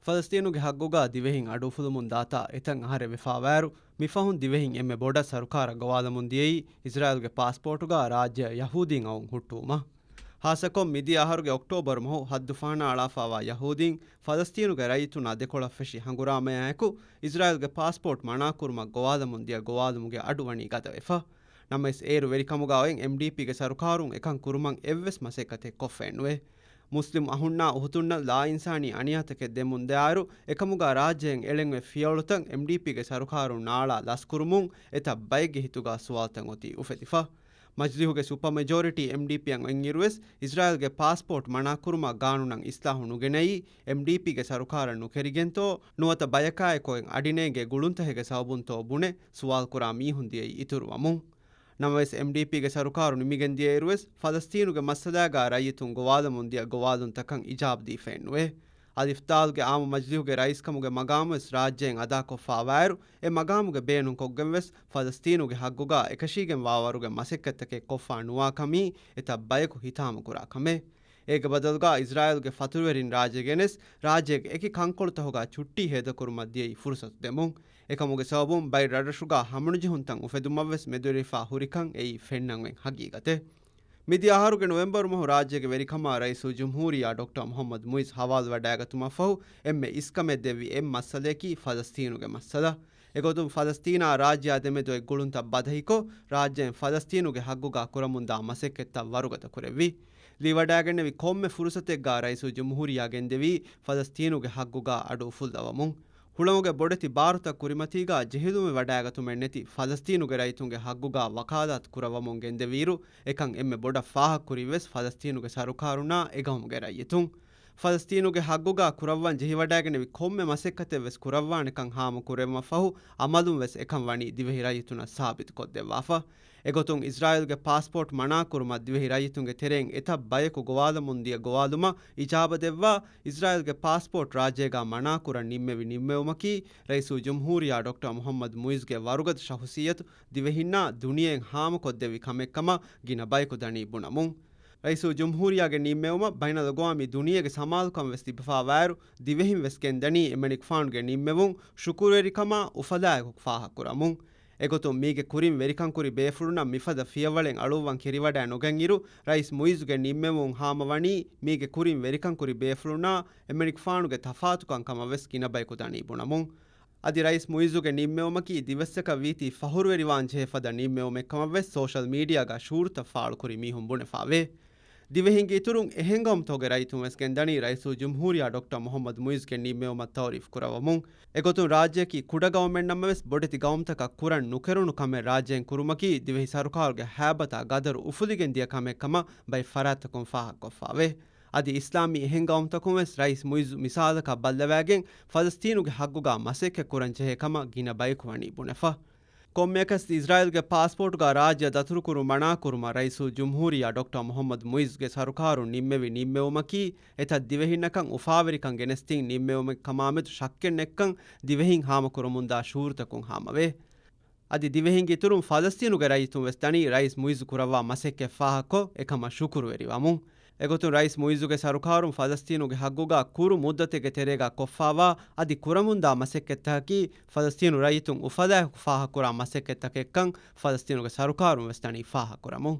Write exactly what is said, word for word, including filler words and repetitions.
ފަލަސްތީނުގެ ހައްގުގާ ދިވެހިން އަޑު އުފުލުމުން ދާތާ އެތައް އަހަރެއް ވެފާވާއިރު، މިފަހުން ދިވެހިން އެންމެ ބޮޑަށް ސަރުކާރަށް ގޮވާލަމުން ދިޔައީ އިޒްރާއިލްގެ ޕާސްޕޯޓުގާ ރާއްޖެއަށް ޔަހޫދީން އައުން ހުއްޓުވުމަށް. ހާއްސަކޮށް މިދިޔަ އަހަރުގެ އޮކްޓޯބަރު މަހު ހައްދުފަހަނައަޅާފާވާ ޔަހޫދީން ފަލަސްތީނުގެ ރައްޔިތުންނާ ދެކޮޅަށް ފެށި ހަނގުރާމަޔާއެކު، އިޒްރާއިލްގެ ޕާސްޕޯޓް މަނާކުރުމަށް ގޮވާލަމުން ދިޔަ ގޮވާލުމުގެ އަޑު ވަނީ ގަދަވެފަ. ނަމަވެސް އޭރު ވެރިކަމުގާ އޮތް އެމްޑީޕީގެ ސަރުކާރުން އެކަން ކުރުމަށް އެއްވެސް މަސައްކަތެއް ކޮށްފައެއް ނުވޭ. މުސްލިމް އަހުންނާ އުހުތުންނަށް ލާއިންސާނީ އަނިޔާތަކެއް ދެމުން ދިޔައިރު، އެކަމުގާ ރާއްޖޭން އެޅެން އޮތް ފިޔަވަޅުތައް އެމްޑީޕީގެ ސަރުކާރުން ނާޅާ ލަސްކުރުމުން އެތައް ބައެއްގެ ހިތުގާ ސުވާލުތައް އޮތީ އުފެދިފަ. މަޖިލިހުގެ ސުޕަ މެޖޯރިޓީ އެމްޑީޕީއަށް އޮތްއިރުވެސް، އިޒްރާއިލްގެ ޕާސްޕޯޓް މަނާކުރުމަށް ގާނޫނަށް އިސްލާހު ނުގެނައީ އެމްޑީޕީގެ ސަރުކާރަށް ނުކެރިގެންތޯ، ނުވަތަ ބަޔަކާއެކު އޮތް އަޑިނޭނގޭ ގުޅުންތަކެއްގެ ސަބަބުންތޯ ބުނެ ސުވާލުކުރާ މީހުން ދިޔައީ އިތުރުވަމުން. ނަމަވެސް، އެމްޑީޕީގެ ސަރުކާރު ނިމިގެން ދިޔައިރުވެސް، ފަލަސްތީނުގެ މައްސަލާގާ ރައްޔިތުން ގޮވާލަމުން ދިޔަ ގޮވާލުންތަކަށް އިޖާބަ ދީފައެއް ނުވޭ. އަލިފް ދާލްގެ އާއްމު މަޖިލިހުގެ ރައީސްކަމުގެ މަގާމުވެސް ރާއްޖޭން އަދާކޮށްފާވާއިރު، އެ މަގާމުގެ ބޭނުންކޮށްގެންވެސް ފަލަސްތީނުގެ ހައްގުގާ އެކަށީގެންވާވަރުގެ މަސައްކަތްތަކެއް ކޮށްފާ ނުވާކަމީ އެތައް ބަޔަކު ހިތާމަކުރާ ކަމެއް. އޭގެ ބަދަލުގާ އިޒްރާއިލްގެ ފަތުރުވެރިން ރާއްޖެ ގެނެސް، ރާއްޖޭގެ އެކި ކަންކޮޅުތަކުގާ ޗުއްޓީ ހޭދަކުރުމަށް ދިޔައީ ފުރުސަތު ދެމުން. އެކަމުގެ ސަބަބުން ބައެއް ރަށްރަށުގާ ހަމަނުޖެހުންތައް އުފެދުމަށްވެސް މެދުވެރިވެފާ ހުރިކަން އެއީ ފެންނަން އޮތް ހަގީގަތެއް. މިދިޔަ އަހަރުގެ ނޮވެމްބަރު މަހު ރާއްޖޭގެ ވެރިކަމާ ރައީސުލްޖުމްހޫރިއްޔާ ޑޮކްޓަރ މުޙައްމަދު މުޢިއްޒު ހަވާލުވެވަޑައިގަތުމަށްފަހު، އެންމެ އިސްކަމެއް ދެއްވި އެއް މައްސަލަޔަކީ ފަލަސްތީނުގެ މައްސަލަ. އެގޮތުން ފަލަސްތީނާ ރާއްޖެއާ ދެމެދު އޮތް ގުޅުންތައް ބަދަހިކޮށް، ރާއްޖޭން ފަލަސްތީނުގެ ހައްގުގާ ކުރަމުންދާ މަސައްކަތްތައް ވަރުގަދަކުރެއްވި. ލިޔުވަޑައިގެންނެވި ކޮންމެ ފުރުސަތެއްގާ ރައީސުލްޖުމްހޫރިއްޔާ ގެންދެވީ ފަލަސްތީނުގެ ހައްގުގާ އަޑު އުފުއްލަވަމުން. ހުޅަނގުގެ ބޮޑެތި ބާރުތައް ކުރިމަތީގާ ޖެހިލުންވެވަޑައިގަތުމެއް ނެތި ފަލަސްތީނުގެ ރައްޔިތުންގެ ހައްގުގާ ވަކާލާތު ކުރައްވަމުން ގެންދެވިއިރު، އެކަން އެންމެ ބޮޑަށް ފާހަގަކުރީވެސް ފަލަސްތީނުގެ ސަރުކާރުންނާ އެގައުމުގެ ރައްޔިތުން. ފަލަސްތީނުގެ ހައްގުގާ ކުރައްވަން ޖެހިވަޑައިގެންނެވި ކޮންމެ މަސައްކަތެއްވެސް ކުރައްވާނެކަން ހާމަކުރެވުމަށްފަހު، އަމަލުންވެސް އެކަން ވަނީ ދިވެހި ރައްޔިތުންނަށް ސާބިތުކޮށްދެއްވާފަ. އެގޮތުން އިޒްރާއިލްގެ ޕާސްޕޯޓް މަނާކުރުމަށް ދިވެހި ރައްޔިތުންގެ ތެރެއިން އެތައް ބަޔަކު ގޮވާލަމުން ދިޔަ ގޮވާލުމަށް އިޖާބަ ދެއްވާ، އިޒްރާއިލްގެ ޕާސްޕޯޓް ރާއްޖޭގާ މަނާކުރަން ނިންމެވި ނިންމެވުމަކީ، ރައީސުލްޖުމްހޫރިއްޔާ ޑޮކްޓަރ މުޙައްމަދު މުޢިއްޒުގެ ވަރުގަދަ ޝަހުސިއްޔަތު ދިވެހިންނާ ދުނިޔެއިން ހާމަކޮށްދެއްވި ކަމެއްކަމަށް ގިނަ ބަޔަކު ދަނީ ބުނަމުން. ރައީސުލްޖުމްހޫރިއްޔާގެ ނިންމެވުމަށް ބައިނަލްއަގްވާމީ ދުނިޔޭގެ ސަމާލުކަން ވެސް ލިބިފާވާއިރު، ދިވެހިން ވެސް ގެންދަނީ އެމަނިކުފާނުގެ ނިންމެވުން ޝުކުރުވެރިކަމާ އުފަލާއެކު ފާހަގަކުރަމުން. އެގޮތުން މީގެ ކުރިން ވެރިކަންކުރި ބޭފުޅުންނަށް މިފަދަ ފިޔަވަޅެއް އަޅުއްވަން ކެރިވަޑައި ނުގެންއިރު، ރައީސް މުޢިއްޒުގެ ނިންމެވުން ހާމަވަނީ މީގެ ކުރިން ވެރިކަންކުރި ބޭފުޅުންނާ އެމަނިކުފާނުގެ ތަފާތުކަން ކަމަށް ވެސް ގިނަ ބަޔަކު ދަނީ ބުނަމުން. އަދި ރައީސް މުޢިއްޒުގެ ނިންމެވުމަކީ ދިވެއްސަކަށް ވީތީ ފަޚުރުވެރިވާން ޖެހޭ ފަދަ ނިންމެވުމެއް ކަމަށް ވެސް ސޯޝަލް މީޑިއާގަ ޝުޢޫރުތައް ފާޅުކުރި މީހުން ބުނެފާވޭ. ދިވެހިންގެ އިތުރުން އެހެން ގައުމުތަކުގެ ރައްޔިތުން ވެސް ގެންދަނީ ރައީސުލްޖުމްހޫރިއްޔާ ޑޮކްޓަރ މުޙައްމަދު މުޢިއްޒުގެ ނިންމެވުމަށް ތައުރީފް ކުރައްވަމުން. އެގޮތުން ރާއްޖެއަކީ ކުޑަ ގައުމެއް ނަމަވެސް، ބޮޑެތި ގައުމުތަކަށް ކުރަން ނުކެރުނު ކަމެއް ރާއްޖޭން ކުރުމަކީ، ދިވެހި ސަރުކާރުގެ ހައިބަތާ ގަދަރު އުފުލިގެން ދިޔަ ކަމެއް ކަމަށް ބައެއް ފަރާތްތަކުން ފާހަގަކޮށްފާވޭ. އަދި އިސްލާމީ އެހެން ގައުމުތަކުން ވެސް ރައީސް މުޢިއްޒު މިސާލަކަށް ބައްލަވައިގެން، ފަލަސްތީނުގެ ހައްގުގާ މަސައްކަތް ކުރަން ޖެހޭ ކަމަށް ގިނަ ބަޔަކު ވަނީ ބުނެފަ. ކޮންމެއަކަސް އިޒްރާއިލްގެ ޕާސްޕޯޓުގާ ރާއްޖެއަށް ދަތުރުކުރުން މަނާކުރުމަށް ރައީސުލްޖުމްހޫރިއްޔާ ޑޮކްޓަރ މުޙައްމަދު މުޢިއްޒުގެ ސަރުކާރުން ނިންމެވި ނިންމެވުމަކީ، އެތައް ދިވެހިންނަކަށް އުފާވެރިކަން ގެނެސްދިން ނިންމެވުމެއް ކަމާމެދު ޝައްކެއް ނެތްކަން ދިވެހިން ހާމަކުރަމުންދާ ޝުޢޫރުތަކުން ހާމަވޭ. އަދި ދިވެހިންގެ އިތުރުން ފަލަސްތީނުގެ ރައްޔިތުން ވެސް ދަނީ ރައީސް މުޢިއްޒު ކުރައްވާ މަސައްކަތް ފާހަގަކޮށް، އެކަމަށް ޝުކުރުވެރިވަމުން. އެގޮތުން ރައީސް މުޢިއްޒުގެ ސަރުކާރުން ފަލަސްތީނުގެ ހައްގުގާ ކުރު މުއްދަތެއްގެ ތެރޭގާ ކޮށްފާވާ އަދި ކުރަމުންދާ މަސައްކަތްތަކަކީ، ފަލަސްތީނު ރައްޔިތުން އުފަލާއެކު ފާހަގަކުރާ މަސައްކަތްތަކެއްކަން ފަލަސްތީނުގެ ސަރުކާރުން ވެސް ދަނީ ފާހަގަކުރަމުން.